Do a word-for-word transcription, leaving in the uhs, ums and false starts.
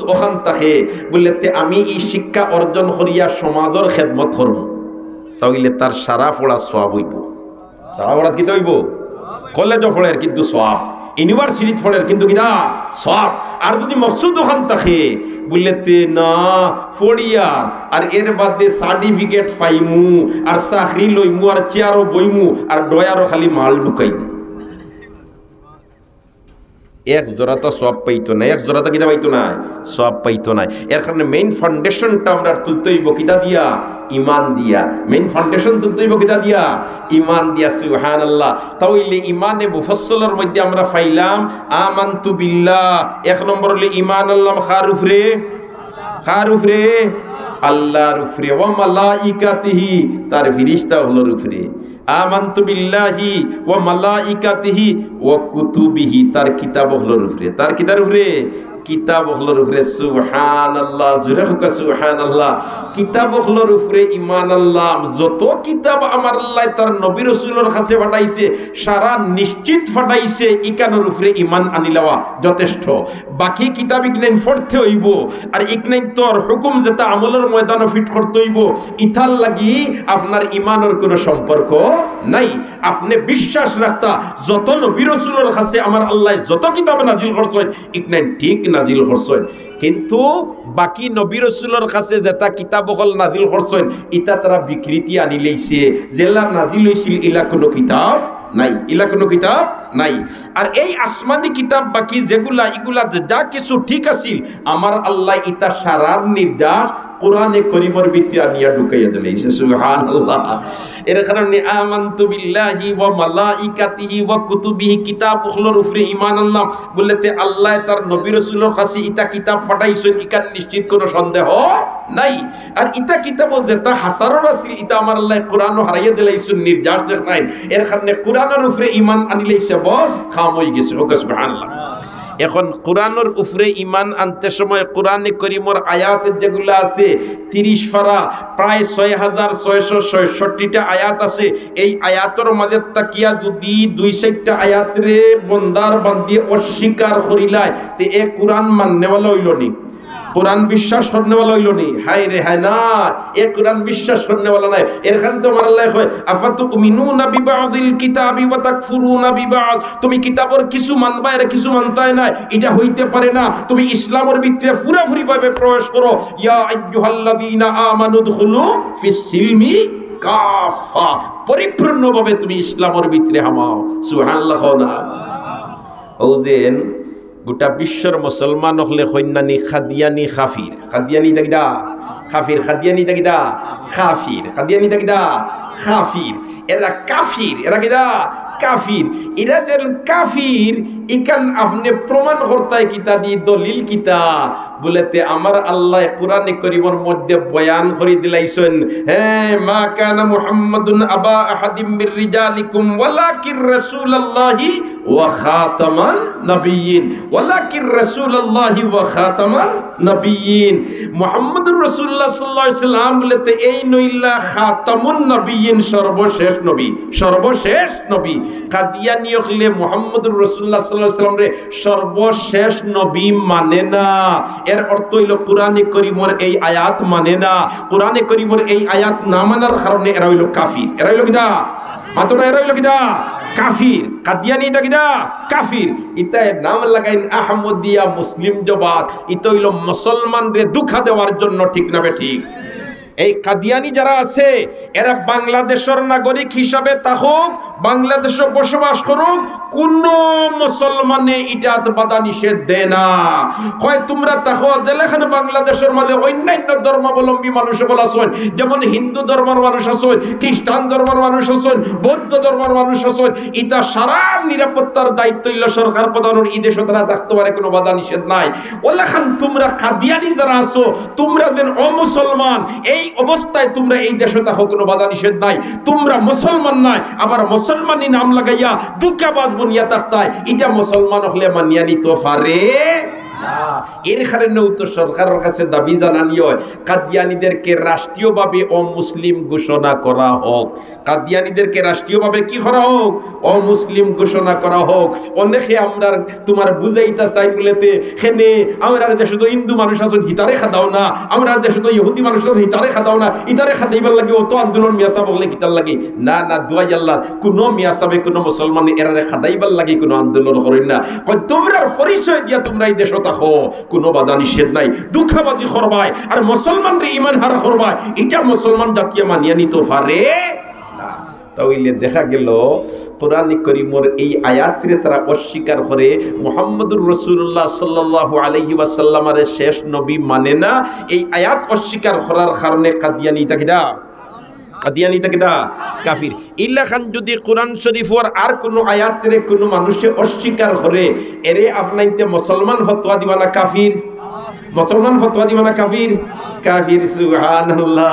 অখান থাকে, বুলে, "তে আমি ই শিক্ষা অর্জন করিয়া সমাজর খেদমত করমু।" তা অইলে তার সারা পড়ার সওয়াব অইবো। সারা পড়াত কিতা অইবো? কলেজো পড়ের কিন্তু সওয়াব, ইউনিভার্সিটিত পড়ের কিন্তু কিতা? সওয়াব। আর যুদি মকসুদ অখান থাকে, বুলে, "তে না, পড়িয়ার, আর এর বাদে সার্টিফিকেট পাইমু, আর চাকরি লইমু, আর চেয়ারো বইমু, আর ডয়ারো খালি মাল ঢুকাইমু।" এক জোড়া তো সওয়াব পাইতো না, এক জোড়া তো কিতা পাইতো না, সওয়াব পাইতো না। এর কারণে মেইন ফাউন্ডেশনটা আমরা তুলতে অইবো কিতা দিয়া? ইমান দিয়া। মেইন ফাউন্ডেশন তুলতে অইবো কিতা দিয়া? ইমান দিয়া। সুবহানাল্লাহ। তা অইলে ইমানে মুফাসসলর মধ্যে আমরা পাইলাম আমানতু বিল্লাহ। এক নম্বর অইলে ইমান আনলাম কার উপরে? কার উপরে? আল্লাহর উপরে। ওয়া মালাইকাতিহি, তার ফিরিস্তা অকলর উপরে। আমানতু বিল্লাহি ওয়া মালাইকাতিহি ওয়া কুতুবিহি, তার কিতাব অকলর উপরে। তার কিতার উপরে? কিতাব অকলর উপরে। সুবহানাল্লাহ, জোরে কউক্কা সুবহানাল্লাহ। কিতাব অকলর উপরে ইমান আনলাম। যত কিতাব আমার আল্লায় তার নবী রসুলর কাছে পাঠাইছে, সারা নিশ্চিত পাঠাইছে, ইখানর উপরে ইমান আনিলাওয়া যথেষ্ট। বাকি কিতাব ইকনাইন পড়তে অইবো, আর ইকনাইন তোর হুকুম যেটা আমলর ময়দানো ফিট করতে অইবো। ইতার লাগি আপনার ইমানর কোনো সম্পর্ক নাই। আপনে বিশ্বাস রাখতা, যত নবী রসুলর কাছে আমার আল্লায় যত কিতাব নাজিল করছইন, ইকনাইন ঠিক নাজিল করছইন। কিন্তু বাকি নবী রসুলর কাছে যেটা কিতাব অকল নাজিল করছইন, ইটা তারা বিকৃতি আনিলাইছে। যেলা নাজিল অইছিল, ইলা কোনো কিতাব নাই, ইলা কোনো কিতাব নাই। আর এই আসমানি কিতাব বাকি যেগুলা, ইগুলা যে যা কিছু ঠিক আছিল, আমার আল্লায় ইতা সারার নির্যাস কোরআনে করিমর ভিতরে আনিয়া ঢুকাইয়া দিলাইছে। সুবহানাল্লাহ। এর কারণে আমানতু বিল্লাহি ওয়া মালাইকাতিহি ওয়া কুতুবিহি, কিতাব অকলর উপরে ইমান আনলাম। বুলে, তে আল্লায় তার নবী রসুলর কাছে ইতা কিতাব পাঠাইছইন, ইখান নিশ্চিত কোনো সন্দেহ নাই। আর ইতা কিতাবো যেটা হাসারর আছিল, ইতা আমার আল্লায় কোরআনো হারাইয়া দিলাইছইন, নির্যাস দেখনাইন। এর কারণে কোরআনর উপরে ইমান আনিলাইছে, বস, কাম অইগেছে। কউক্কা সুবহানাল্লাহ। এখন কোরআনর উপরে ইমান আনতে সময় কোরআনে করিমর আয়াত যেগুলা আছে, তিরিশ পারা, প্রায় ছয় হাজার ছয়শো ছয়ষট্টিটা আয়াত আছে। এই আয়াতর মাঝে থাকিয়া যুদি দুই চাইরটা আয়াতরে বন্দার বান্দিয়ে অস্বীকার করিলায়, তে এ কোরআন মাননেওয়ালা অইলো নি? কোরআন বিশ্বাস করনেওয়ালা অইলো নি? হায় রে হায় না, এ কোরআন বিশ্বাস করনেওয়ালা নায়। এর কারণে তো আমার আল্লায় কয়, "আফাতুমিনুনা বিবাদিল কিতাবি ওয়া তাকফুরুনা বিবাদ।" তুমি কিতাবর কিছু মানবায় আর কিছু মানতায় নায়, ইটা অইতে পারে না। তুমি ইসলামর ভিতরে পুরাপুরিভাবে প্রবেশ করো। ইয়া আইয়ুহাল্লাযীনা আমানু উদখুলু ফিস সিলমি কাফফা, পরিপূর্ণভাবে তুমি ইসলামর ভিতরে হামাও। সুবহানাল্লাহ কও না। অউ যেন গোটা বিশ্বর মুসলমান অকলে কইন্নানি কাদিয়ানি কাফির। কাদিয়ানি ইতা কিতা? কাফির। কাদিয়ানি ইতা কিতা? কাফির। কাদিয়ানি ইতা কিতা? কাফির। এরা কাফির। এরা কিতা? কাফির। এরা যেন কাফির, ইখান আপনে প্রমাণ করতায় কিতা দি, দলিল কিতা? বুলে, তে আমার আল্লায় কোরআনে করিমর মধ্যে বয়ান করি দিলাইছইন, হ্যাঁ, "মা কানা মুহাম্মাদুন আবা আহাদিম মির রিজালিকুম ওয়ালাকির রাসূলুল্লাহি ওয়া খাতামান নাবিয়্যিন, ওয়ালাকির রাসূলুল্লাহি ওয়া খাতামান নাবিয়্যিন।" মুহাম্মাদুর রাসূলুল্লাহ সাল্লাল্লাহু আলাইহি ওয়াসাল্লাম বুলে, তে এইন অইলা খাতামুন নাবিয়্যিন, সর্বশেষ নবী, সর্বশেষ নবী। কাদিয়ানি অকলে মুহাম্মাদুর রাসূলুল্লাহ সাল্লাল্লাহু আলাইহি ওয়াসাল্লামরে সর্বশেষ নবী মানে না। এর অর্থ অইলো কোরআনে করিমর এই আয়াত মানে না। কোরআনে করিমর এই আয়াত না মানার কারণে এরা অইলো কাফির। এরা অইলো কিতা? মাতো না, এরা অইলো কিতা? কাফির। কাদিয়ানি ইতা কিতা? কাফির। ইতায় নাম লাগাইন আহমদিয়া মুসলিম জমাত। ইতা অইলো মুসলমানরে ধোঁকা দেওয়ার জন্য, ঠিক না বেঠিক? এই কাদিয়ানি যারা আছে, এরা বাংলাদেশর নাগরিক হিসাবে থাকুক, বাংলাদেশো বসবাস করুক, কুনু মুসলমানে ইটাত বাধা নিষেধ দেয় না। কয়, "তুমরা থাকো, যেলাখান বাংলাদেশর মাঝে অইন্যাইন্য ধর্মাবলম্বী মানুষ অকল আছইন, যেমন হিন্দু ধর্মর মানুষ আছইন, খ্রিস্টান ধর্মর মানুষ আছইন, বৌদ্ধ ধর্মর মানুষ আছইন, ইতা সারা নিরাপত্তার দায়িত্ব অইলো সরকার প্রধানর, ই দেশো তারা থাকতো পারে, কুনু বাধা নিষেধ নাই। অলাখান তুমরা কাদিয়ানি যারা আছো, তুমরা যেন অমুসলমান, এই অবস্থায় তুমরা এই দেশো থাকো, কুনু বাধা নিষেধ নাই। তুমরা মুসলমান নায়, আবার মুসলমানি নাম লাগাইয়া ধোঁকাবাজ বনিয়া থাকতায়, ইটা মুসলমান অকলে মানিয়া নিতো পারে?" এর কারণেউ তো সরকারর কাছে দাবি জানানি অয়, কাদিয়ানীদেরকে রাষ্ট্রীয়ভাবে অমুসলিম ঘোষণা করা হোক। কাদিয়ানীদেরকে রাষ্ট্রীয়ভাবে কি করা হোক? অমুসলিম ঘোষণা করা হোক। অনেকে আমরার তুমার বুঝাইতা চাইন বুলেতে, কেনে, আমরার দেশো তো হিন্দু মানুষ আছইন, হিতারে খেদাও না, আমরার দেশো তো ইহুদি মানুষ আছইন, হিতারে খেদাও না, ইতারে খেদাইবার লাগি অত আন্দোলন মিয়া সাব অকলে কিতার লাগি? না, না, দুয়াই আল্লার, কুনু মিয়া সাবে কুনু মুসলমান এরারে খেদাইবার লাগি কুনু আন্দোলন করইন না। কয়, তুমরার পরিচয় দিয়া তুমরা ই দেশো থাকো, কুনু বাধা নিষেধ নাই। ধুকাবাজি করবায় আর মুসলমানরে ইমান হারা করবায়, ইটা মুসলমান জাতিয়ে মানিয়া নিতো পারে না। তাইলে দেখা গেল, কোরআন করিমর এই আয়াতরে তারা অস্বীকার করে, মুহাম্মদুর রাসূলুল্লাহ সাল্লাল্লাহু আলাইহি ওয়াসাল্লামরে শেষ নবী মানে না। এই আয়াত অস্বীকার করার কারণে কাদিয়ানী ইতা কিতা? কাদিয়ানী ইতা কিতা? কাফির। ইলাখান যদি কোরআন শরীফর আর কুনু আয়াতরে কুনু মানুষে অস্বীকার করে, এরে আপনাইন্তে মুসলমান ফতোয়া দিবা না কাফির? মুসলমান ফতোয়া দিবা না কাফির? কাফির, সুবহানাল্লাহ।